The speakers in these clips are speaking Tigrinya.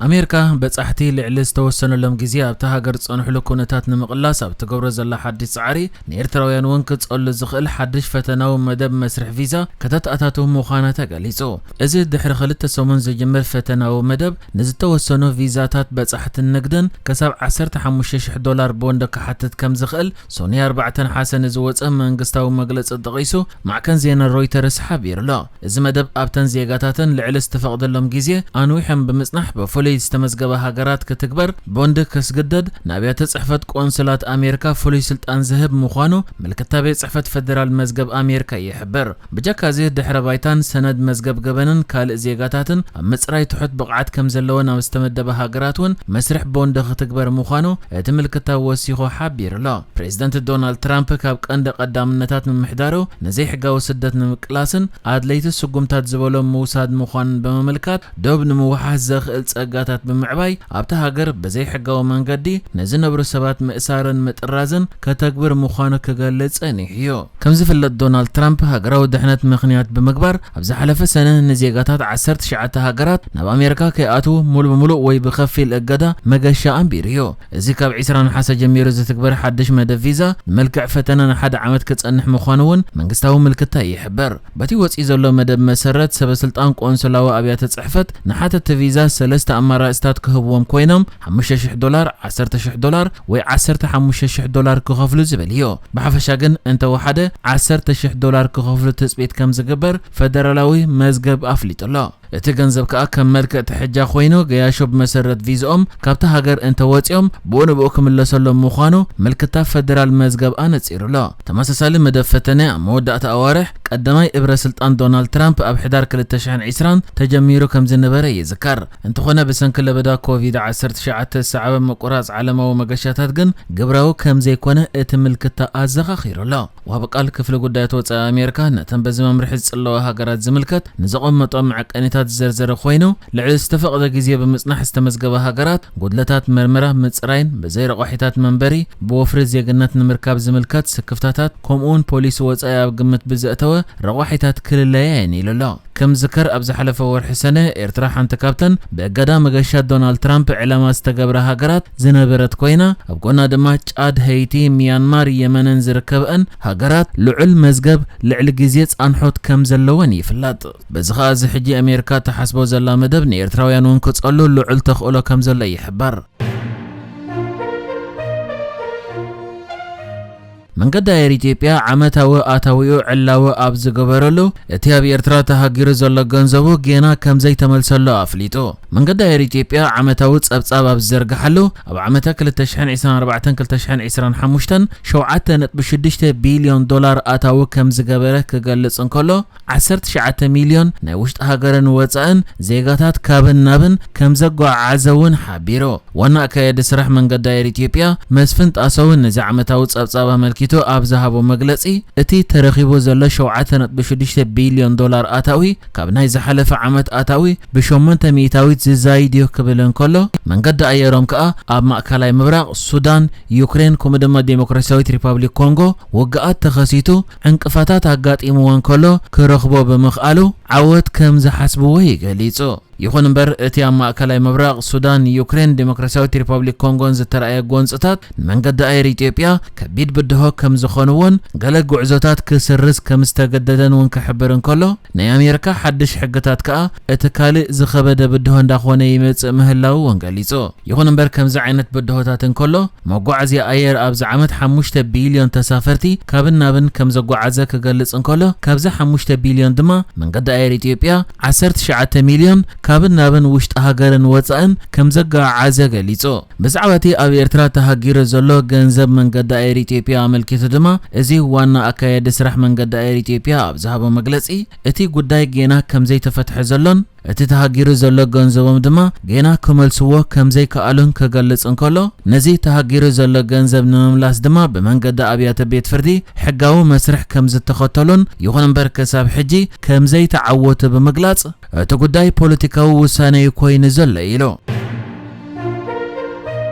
ኣሜሪካ በጻሕቲ ልዕሊ ዝተወሰነሎም ግዜ ኣብታ ሃገር ዝጸንሕሉ ኩነታት ንምቕላስ ኣብ ትገብሮ ዘላ ሓድሽ ጻዕሪ፣ ንኤርትራውያን እውን ክጸሉ ዝኽእል ሓድሽ ፈተናዊ መደብ መስርሕ ቪዛ ከተተኣታቱ ምዃና ተገሊጹ። እዚ ድሕሪ ክልተ ሰሙን ዝጅምር ፈተናዊ መደብ፣ ንዝተወሰኑ ቪዛታት በጻሕትን ንግድን ክሳብ ዓሰርተ ሓሙሽተ ሽሕ ዶላር ቦንድ ክሓትት ከም ዝኽእል ሶኒ ኣርባዕተ ነሓሰ ንዝወጸ መንግስታዊ መግለጺ ጠቒሱ ማዕከን ዜና ሮይተርስ ሓቢሩ ኣሎ። እዚ መደብ ኣብተን ዜጋታተን ልዕሊ ዝተፈቕደሎም ግዜ ኣንዊሖም ብምጽናሕ ብፍሉይ ዝተመዝገባ ሃገራት ክትግበር ቦንድ ከስግደድ ንኣብያተ ጽሕፈት ቆንስላት ኣሜሪካ ፍሉይ ስልጣን ዝህብ ምዃኑ ምልክታ ቤት ጽሕፈት ፈደራል መዝገብ ኣሜሪካ ይሕብር። ብጀካ እዚ ድሕረ ባይታን ሰነድ መዝገብ ገበንን ካልእ ዜጋታትን ኣብ ምጽራይ ትሑት ብቕዓት ከም ዘለወን ኣብ ዝተመደበ ሃገራት እውን መስርሕ ቦንድ ክትግበር ምዃኑ እቲ ምልክታ ወሲኹ ሓቢሩ ኣሎ። ፕሬዚደንት ዶናልድ ትራምፕ ካብ ቀንዲ ቀዳምነታት ምምሕዳሩ ንዘይሕጋዊ ስደት ንምቅላስን ኣድለይቲ ስጉምታት ዝበሎም ምውሳድ ምዃኑን ብምምልካት ዶብ ንምውሓስ ዘኽእል ጸጋታት ብምዕባይ ኣብታ ሃገር ብዘይሕጋዊ መንገዲ ንዝነብሩ ሰባት ምእሳርን ምጥራዝን ከተግብር ምዃኑ ክገልጽ ጸኒሑ እዩ። ከም ዝፍለጥ ዶናልድ ትራምፕ ሃገራዊ ድሕነት ምኽንያት ብምግባር ኣብ ዝሓለፈ ሰነ ንዜጋታት ዓሰርተ ትሽዓተ ሃገራት ናብ ኣሜሪካ ከይኣትዉ ሙሉ ብምሉእ ወይ ብኸፊል እገዳ መገሻ ኣንቢሩ እዩ። እዚ ካብ ዕስራ ነሓሰ ጀሚሩ ዝትግበር ሓድሽ መደብ ቪዛ ብመልክዕ ፈተነ ንሓደ ዓመት ክጸንሕ ምዃኑ እውን መንግስታዊ ምልክታ ይሕብር። በቲ ወጺኡ ዘሎ መደብ መሰረት ሰበ ስልጣን ቆንስላዊ ኣብያተ ጽሕፈት ንሓተቲ ቪዛ ሰለስተ ኣማራጽታት ክህብዎም ኮይኖም ሓሙሽተ ሽሕ ዶላር፣ ዓሰርተ ሽሕ ዶላር ወይ ዓሰርተ ሓሙሽተ ሽሕ ዶላር ክኸፍሉ ዝብል እዩ። ብሓፈሻ ግን እንተወሓደ ዓሰርተ ሽሕ ዶላር ክኸፍሉ ትጽቢት ከም ዝግበር ፈደራላዊ መዝገብ ኣፍሊጡ ኣሎ። እቲ ገንዘብ ከኣ ከም መልክዕ ትሕጃ ኮይኑ ገያሾ ብመሰረት ቪዝኦም ካብታ ሃገር እንተወጺኦም ብኡ ንብኡ ክምለሰሎም ምዃኑ ምልክታ ፈደራል መዝገብ ኣነጺሩ ኣሎ። ተመሳሳሊ መደብ ፈተነ ኣብ መወዳእታ ኣዋርሕ ቀዳማይ እብረ ስልጣን ዶናልድ ትራምፕ ኣብ ሕዳር ክልተ ሽሕን ዕስራን ተጀሚሩ ከም ዝነበረ ይዝከር። እንተኾነ ብሰንኪ ለበዳ ኮቪድ ዓሰርተ ትሽዓተ ዝሰዓበ ምቁራጽ ዓለማዊ መገሻታት ግን ግብራዊ ከም ዘይኮነ እቲ ምልክታ ኣዘኻኺሩ ኣሎ። ወሃቢ ቃል ክፍሊ ጉዳያት ወጻኢ ኣሜሪካ ነተን በዚ መምርሒ ዝጽለዋ ሃገራት ዝምልከት ንዘቐመጦ መዐቀኒታት ዝዘርዘረ ኮይኑ፣ ልዕሊ ዝተፈቕደ ግዜ ብምጽናሕ ዝተመዝገባ ሃገራት ጉድለታት መርመራ ምጽራይን ብዘይ ረቋሒታት መንበሪ ብወፍሪ ዜግነት ንምርካብ ዝምልከት ስክፍታታት ከምኡውን ፖሊሲ ወጻኢ ኣብ ግምት ብዘእተወ ረቋሒታት ክልለያ እየን ኢሉ ኣሎ። ከም ዝከር ኣብ ዝሓለፈ ወርሒ ሰነ ኤርትራ ሓንቲ ካብተን ብእገዳ መገሻ ዶናልድ ትራምፕ ዕላማ ዝተገብራ ሃገራት ዝነበረት ኮይና ኣብ ጎና ድማ ጫድ፣ ሀይቲ፣ ሚያንማር፣ የመንን ዝርከበአን ሃገራት ልዑል መዝገብ ልዕሊ ግዜ ጻንሖት ከም ዘለወን ይፍለጥ። በዚ ኸኣ እዚ ሕጂ ኣሜሪካ ትሓስቦ ዘላ መደብ ንኤርትራውያን እውን ክጸሉ ልዑል ተኽእሎ ከም ዘሎ ይሕበር። መንገዲ ኣየር ኢትዮጵያ ዓመታዊ ኣታዊኡ ዕላዊ ኣብ ዝገበረሉ እቲ ኣብ ኤርትራ ተሃጊሩ ዘሎ ገንዘቡ ጌና ከም ዘይተመልሰሉ ኣፍሊጡ። መንገዲ ኣየር ኢትዮጵያ ዓመታዊ ጸብጻብ ኣብ ዝዘርግሓሉ ኣብ ዓመተ ክልተ ሽሕን ዕስራን ኣርባዕተን ክልተ ሽሕን ዕስራን ሓሙሽተን ሸውዓተ ነጥቢ ሽዱሽተ ቢልዮን ዶላር ኣታዊ ከም ዝገበረ ክገልጽ እንከሎ ዓሰርተ ትሽዓተ ሚልዮን ናይ ውሽጢ ሃገርን ወጻእን ዜጋታት ካብን ናብን ከም ዘጓዓዓዘ እውን ሓቢሩ። ዋና ኣካያዲ ስራሕ መንገዲ ኣየር ኢትዮጵያ መስፍን ጣሰው ነዚ ዓመታዊ ጸብጻብ ኣመልኪቱ ኣብ ዝሃቦ መግለጺ እቲ ተረኺቡ ዘሎ ሸውዓተ ነጥቢ ሽዱሽተ ቢልዮን ዶላር ኣታዊ ካብ ናይ ዝሓለፈ ዓመት ኣታዊ ብሸሞንተ ሚእታዊት ዝዛይድ እዩ ክብል እንከሎ መንገዲ ኣየሮም ከኣ ኣብ ማእከላይ ምብራቕ፣ ሱዳን፣ ዩክሬን ከምኡ ድማ ዴሞክራሲያዊት ሪፓብሊክ ኮንጎ ውግኣት ተኸሲቱ ዕንቅፋታት ኣጋጢምዎ እንከሎ ክረኽቦ ብምኽኣሉ ዓወት ከም ዝሓስብዎ እዩ ገሊጹ። ይኹን እምበር እቲ ኣብ ማእከላይ ምብራቕ፣ ሱዳን፣ ዩክሬን፣ ዴሞክራሲያዊት ሪፓብሊክ ኮንጎን ዝተራእየ ጎንጽታት ንመንገዲ ኣየር ኢትዮጵያ ከቢድ ብድሆ ከም ዝኾንዎን ገለ ጉዕዞታት ክስርዝ ከም ዝተገደደን እውን ክሕብር እንከሎ ናይ ኣሜሪካ ሓድሽ ሕግታት ከኣ እቲ ካልእ ዝኸበደ ብድሆ እንዳኾነ ይመጽእ ምህላዉ እውን ገሊጹ። ይኹን እምበር ከምዚ ዓይነት ብድሆታት እንከሎ መጓዓዝያ ኣየር ኣብዚ ዓመት ሓሙሽተ ቢልዮን ተሳፈርቲ ካብን ናብን ከም ዘጓዓዘ ክገልጽ እንከሎ ካብዚ ሓሙሽተ ቢልዮን ድማ መንገዲ ኣየር ኢትዮጵያ ዓሰርተ ትሽዓተ ሚልዮን ካብን ናብን ውሽጢ ሃገርን ወጻእን ከም ዘጓዓዓዘ ገሊጹ። ብዛዕባ እቲ ኣብ ኤርትራ ተሃጊሩ ዘሎ ገንዘብ መንገዲ ኣየር ኢትዮጵያ ኣመልኪቱ ድማ እዚ ዋና ኣካያዲ ስራሕ መንገዲ ኣየር ኢትዮጵያ ኣብ ዝሃቦ መግለጺ እቲ ጉዳይ ጌና ከም ዘይተፈትሐ ዘሎን እቲ ተሃጊሩ ዘሎ ገንዘቦም ድማ ጌና ክመልስዎ ከም ዘይከኣሉን ክገልጽ እንከሎ ነዚ ተሃጊሩ ዘሎ ገንዘብ ንምምላስ ድማ ብመንገዲ ኣብያተ ቤት ፍርዲ ሕጋዊ መስርሕ ከም ዝተኸተሉን ይኹን እምበር ክሳብ ሕጂ ከም ዘይተዓወቱ ብምግላጽ እቲ ጉዳይ ፖለቲካዊ ውሳነ እዩ ኮይኑ ዘሎ ኢሉ።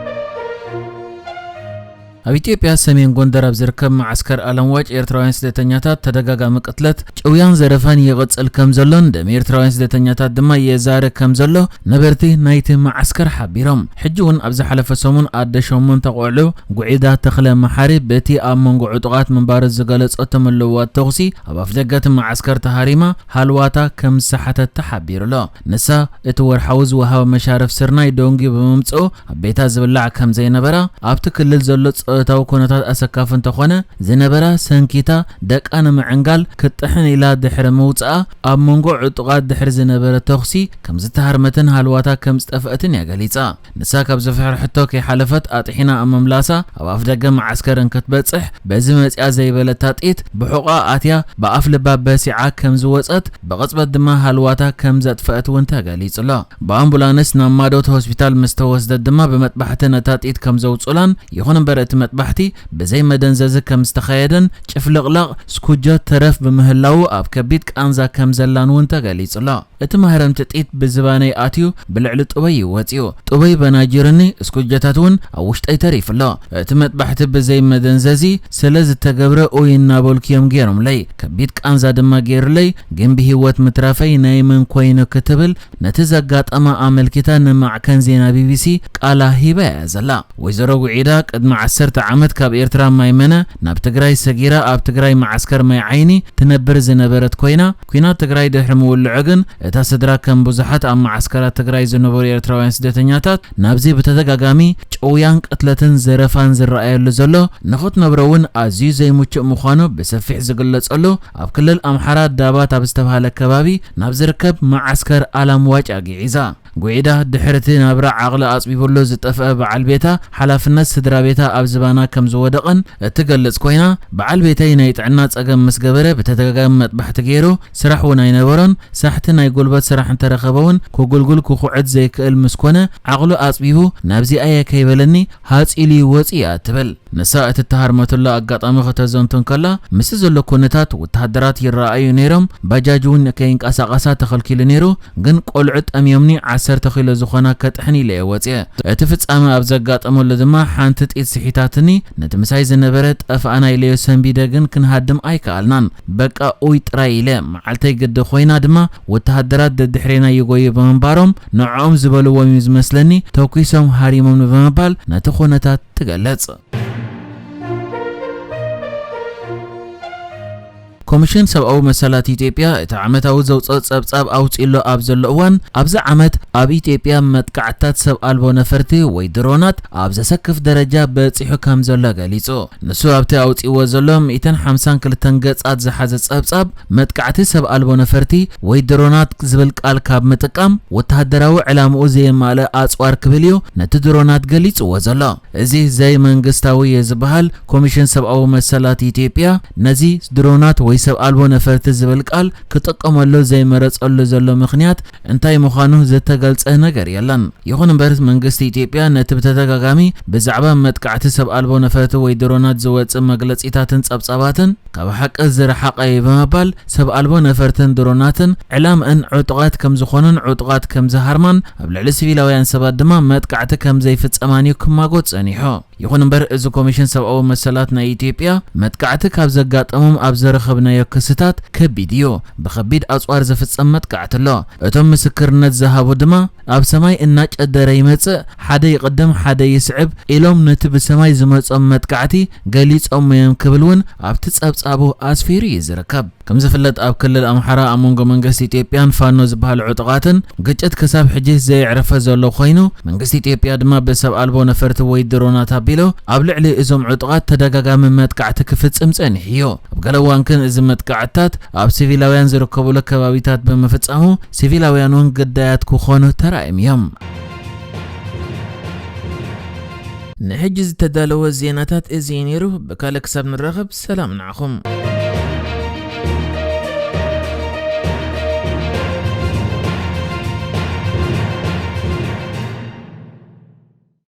ኣብ ኢትዮጵያ ሰሜን ጎንደር ኣብ ዝርከብ መዓስከር ኣለምዋጭ ኤርትራውያን ስደተኛታት ተደጋጋሚ ቅትለት፣ ጭውያን ዘረፋን ይቕጽል ከም ዘሎን ደም ኤርትራውያን ስደተኛታት ድማ የዛሪ ከም ዘሎ ነበርቲ ናይቲ መዓስከር ሓቢሮም። ሕጂ እውን ኣብ ዝሓለፈ ሰሙን ኣደ ሸሞንተ ቆልዑ ጉዒዳ ተኽለ መሓሪ በቲ ኣብ መንጎ ዕጡቓት ምንባሩ ዝገለጸቶ ምልውዋጥ ተኹሲ ኣብ ኣፍደገ እቲ መዓስከር ተሃሪማ ሃልዋታ ከም ዝሰሓተት ተሓቢሩ ኣሎ። ንሳ እቲ ወርሓዊ ዝወሃባ መሻርፍ ስርናይ ደንጉዩ ብምምጽኡ ኣብ ቤታ ዝብላዕ ከም ዘይነበራ፣ ኣብቲ ክልል ዘሎ ጾታዊ ኩነታት ኣሰካፊ እንተኾነ ዝነበራ ሰንኪታ ደቃ ንምዕንጋል ክትጥሕን ኢላ ድሕሪ ምውጽኣ ኣብ መንጎ ዕጡቓት ድሕሪ ዝነበረ ተኹሲ ከም ዝተሃርመትን ሃልዋታ ከም ዝጠፍአትን እያ ገሊጻ። ንሳ ካብ ዝፈርሐቶ ከይሓለፈት ኣጥሒና ኣብ ምምላሳ ኣብ ኣፍደገ መዓስከር እንክትበጽሕ በዚ መጽያ ዘይበለታ ጥይት ብሑቓ ኣትያ ብኣፍ ልባ በሲዓ ከም ዝወጸት ብቕጽበት ድማ ሃልዋታ ከም ዘጥፍአት እውን ተገሊጹ ኣሎ። ብኣምቡላንስ ናብ ማዶት ሆስፒታል ምስ ተወስደት ድማ ብመጥባሕቲ ነታ ጥይት ከም ዘውጹላን፣ ይኹን እምበር እቲ መጥባሕቲ ብዘይ መደንዘዚ ከም ዝተኻየደን ጭፍልቕላቕ ስኩጀት ተረፍ ብምህላዉ ኣብ ከቢድ ቃንዛ ከም ዘላን እውን ተገሊጹ ኣሎ። እቲ ማህረምቲ ጥይት ብዝባነይ ኣትዩ ብልዕሊ ጡበይ እዩ ወጺኡ። ጡበይ በናጂርኒ፣ እስኩጀታት እውን ኣብ ውሽጠይ ተሪፉ ኣሎ። እቲ መጥባሕቲ ብዘይ መደንዘዚ ስለ ዝተገብረ ኡይ እናበልኩ እዮም ገይሮምለይ። ከቢድ ቃንዛ ድማ ገይሩለይ፣ ግን ብህይወት ምትራፈይ ናይ መን ኮይኑ ክትብል ነቲ ዘጋጠማ ኣመልኪታ ንማዕከን ዜና ቢቢሲ ቃላ ሂባ እያ ዘላ። ወይዘሮ ጉዒዳ ቅድሚ ዓሰርተ ዓመት ካብ ኤርትራ ማይ መነ ናብ ትግራይ ሰጊራ ኣብ ትግራይ መዓስከር ማይ ዓይኒ ትነብር ዝነበረት ኮይና፣ ኲናት ትግራይ ድሕሪ ምውልዑ ግን እታ ስድራ ከም ብዙሓት ኣብ መዓስከራት ትግራይ ዝነበሩ ኤርትራውያን ስደተኛታት ናብዚ ብተደጋጋሚ ጭውያን ቅትለትን ዘረፋን ዝረኣየሉ ዘሎ ንኽትነብሮ እውን ኣዝዩ ዘይምቹእ ምዃኑ ብሰፊሕ ዝግለጸሉ ኣብ ክልል ኣምሓራ ዳባት ኣብ ዝተባህለ ከባቢ ናብ ዝርከብ መዓስከር ኣላምዋጭ ኣግዒዛ። ጉዒዳ ድሕሪ እቲ ናብራ ዓቕሊ ኣጽቢቡሉ ዝጠፍአ በዓል ቤታ ሓላፍነት ስድራ ቤታ ኣብ ዝባና ከም ዝወደቐን እትገልጽ ኮይና፣ በዓል ቤተይ ናይ ጥዕና ጸገም ምስ ገበረ ብተደጋጋሚ መጥባሕቲ ገይሩ፣ ስራሕ እውን ኣይነበሮን። ሳሕቲ ናይ ጉልበት ስራሕ እንተረኸበ እውን ክጉልጉል ክኹዕት ዘይክእል ምስ ኮነ ዓቕሉ ኣጽቢቡ ናብዚኣ እየ ከይበለኒ ሃጽ ኢሉ ይወጽእ እያ ትብል። ንሳ እቲ እተሃርመትሉ ኣጋጣሚ ከተዘንቱ እንከላ፣ ምስቲ ዘሎ ኩነታት ወተሃደራት ይረኣዩ ነይሮም፣ ባጃጅ እውን ከይንቀሳቐሳ ተኸልኪሉ ነይሩ፣ ግን ቆልዑ ጠምዮምኒ ዓሰርተ ኪሎ ዝኾና ከጥሕን ኢለ እየ ወፅየ። እቲ ፍጻመ ኣብ ዘጋጠመሉ ድማ ሓንቲ ጥይት ስሒታትኒ፣ ነቲ ምሳይ ዝነበረ ጠፍኣና ኢለዮ ሰንቢደ ግን ክንሃድም ኣይከኣልናን። በቃ ኡይ ጥራይ ኢለ፣ መዓልተይ ግዲ ኮይና ድማ ወተሃደራት ደድሕሬና ይጎዩ ብምንባሮም ንዕኦም ዝበልዎም እዩ ዝመስለኒ ተኩሶም ሃሪሞምኒ ብምባል ነቲ ኩነታት ትገልጽ። ኮሚሽን ሰብኣዊ መሰላት ኢትዮጵያ እቲ ዓመታዊ ዘውፅኦ ፀብፃብ ኣውፂእሎ ኣብ ዘሎ እዋን፣ ኣብዚ ዓመት ኣብ ኢትዮጵያ መጥቃዕትታት ሰብ ኣልቦ ነፈርቲ ወይ ድሮናት ኣብ ዘሰክፍ ደረጃ በፂሑ ከም ዘሎ ገሊፁ። ንሱ ኣብቲ ኣውፂእዎ ዘሎ ሚእትን ሓምሳን ክልተን ገፃት ዝሓዘ ፀብፃብ፣ መጥቃዕቲ ሰብ ኣልቦ ነፈርቲ ወይ ድሮናት ዝብል ቃል ካብ ምጥቃም፣ ወተሃደራዊ ዕላምኡ ዘየማልእ ኣፅዋር ክብል እዩ ነቲ ድሮናት ገሊፅዎ ዘሎ። እዚ ዘይመንግስታዊ እዩ ዝበሃል ኮሚሽን ሰብኣዊ መሰላት ኢትዮጵያ፣ ነዚ ድሮናት ወይ ሰብ ኣልቦ ነፈርቲ ዝብል ቃል ክጥቀመሉ ዘይመረፀሉ ዘሎ ምኽንያት እንታይ ምዃኑ ዝተገልጸ ነገር የለን። ይኹን እምበር፣ መንግስቲ ኢትዮጵያ ነቲ ብተደጋጋሚ ብዛዕባ መጥቃዕቲ ሰብ ኣልቦ ነፈርቲ ወይ ድሮናት ዝወጽእ መግለጺታትን ጸብጻባትን ካብ ሓቂ ዝረሓቐ እዩ ብምባል፣ ሰብ ኣልቦ ነፈርትን ድሮናትን ዕላምአን ዕጡቓት ከም ዝኾኑን ዕጡቓት ከም ዝሃርማን፣ ኣብ ልዕሊ ሲቪላውያን ሰባት ድማ መጥቃዕቲ ከም ዘይፍጸማን እዩ ክማጎት ጸኒሑ። ይኹን እምበር፣ እዚ ኮሚሽን ሰብኣዊ መሰላት ናይ ኢትዮጵያ፣ መጥቃዕቲ ካብ ዘጋጠሞም ኣብ ዘረኸብናዮ ክስታት ከቢድ እዩ። ብኸቢድ ኣጽዋር ዝፍጸም መጥቃዕቲ ኣሎ። እቶም ምስክርነት ዝሃቡ ድማ፣ ኣብ ሰማይ እናጨደረ ይመጽእ፣ ሓደ ይቕድም፣ ሓደ ይስዕብ ኢሎም ነቲ ብሰማይ ዝመጾም መጥቃዕቲ ገሊጾም እዮም ክብል እውን ኣብቲ ጸብጻቡ ኣስፊሩ እዩ ዝርከብ። ከም ዝፍለጥ፣ ኣብ ክልል ኣምሓራ ኣብ መንጎ መንግስቲ ኢትዮጵያን ፋኖ ዝበሃል ዕጡቓትን ግጭት ክሳብ ሕጂ ዘየዕረፈ ዘሎ ኮይኑ፣ መንግስቲ ኢትዮጵያ ድማ ብሰብ ኣልቦ ነፈርቲ ወይ ድሮናት ኣቢሉ ኣብ ልዕሊ እዞም ዕጡቓት ተደጋጋሚ መጥቃዕቲ ክፍጽም ጸኒሑ እዩ። ኣብ ገለ እዋን ግን እዚ መጥቃዕትታት ኣብ ሲቪላውያን ዝርከቡሉ ከባቢታት ብምፍጻሙ፣ ሲቪላውያን እውን ግዳያት ክኾኑ ተራእዮም እዮም። ንሕጂ ዝተዳለወ ዜናታት እዚ እዩ ነይሩ። ብካልእ ክሳብ ንራኸብ፣ ሰላም ንዓኹም።